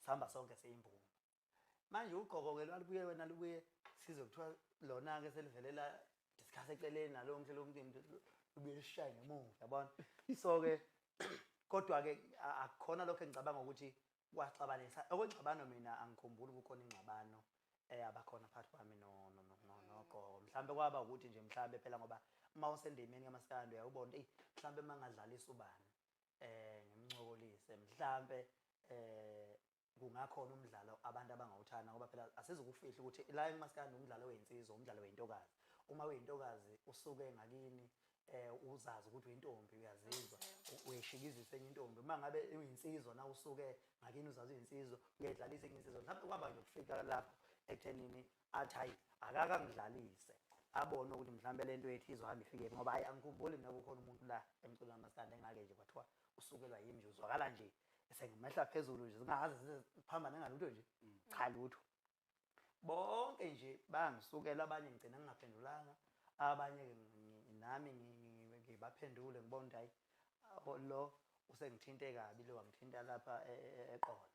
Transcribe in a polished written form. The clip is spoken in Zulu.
Sihamba sonke siyimbumba. Manje ugqoko-ke lwalubuye wena lubuye sizwe kuthiwa lona-ke selivelela discuss eceleni nalo mhle lo mcimbi lubuye lushaye ngemuva yabona. So-ke kodwa-ke akukhona lokho engicabanga ukuthi kwaxabanisa. Okwengxabano mina angikhumbuli kukhona ingxabano eyabakhona phakathi kwami noGqoko. Mhlambe kwaba ukuthi nje mhlambe phela ngoba uma usendimeni kamaskandi uyawubona eyi mhlambe uma ngadlalisa ubani ngimncokolise mhlambe kungakhona umdlalo abantu abangawuthanda ngoba phela asizukufihla ukuthi la emaskandi umdlalo weyinsizwa umdlalo weyintokazi. Uma uyintokazi usuke ngakini uzazi ukuthi uyintombi uyazizwa uyishikizisa enye intombi. Uma ngabe uyinsizwa na usuke ngakini uzazi uyinsizwa uyayidlalisa enye insizwa. Mhlawumbe kwaba nje ukufika lapho ekuthenini athi hayi akakangidlalise abone ukuthi mhlawumbe lento yethu izohamba ifike ngoba hayi angikhumbuli mina kukhona umuntu la emculweni kamaskandi engake nje kwathiwa usukelwa yimi nje uzwakala nje sengimehla phezulu nje zingaze ziphambane ngalutho nje cha lutho. Bonke nje bangisukela abanye ngigcina ngingaphendulanga abanye nami ngibaphendule ngibona ukuthi hayi lo usengithinte kabi lo wangithinta lapha eqolo.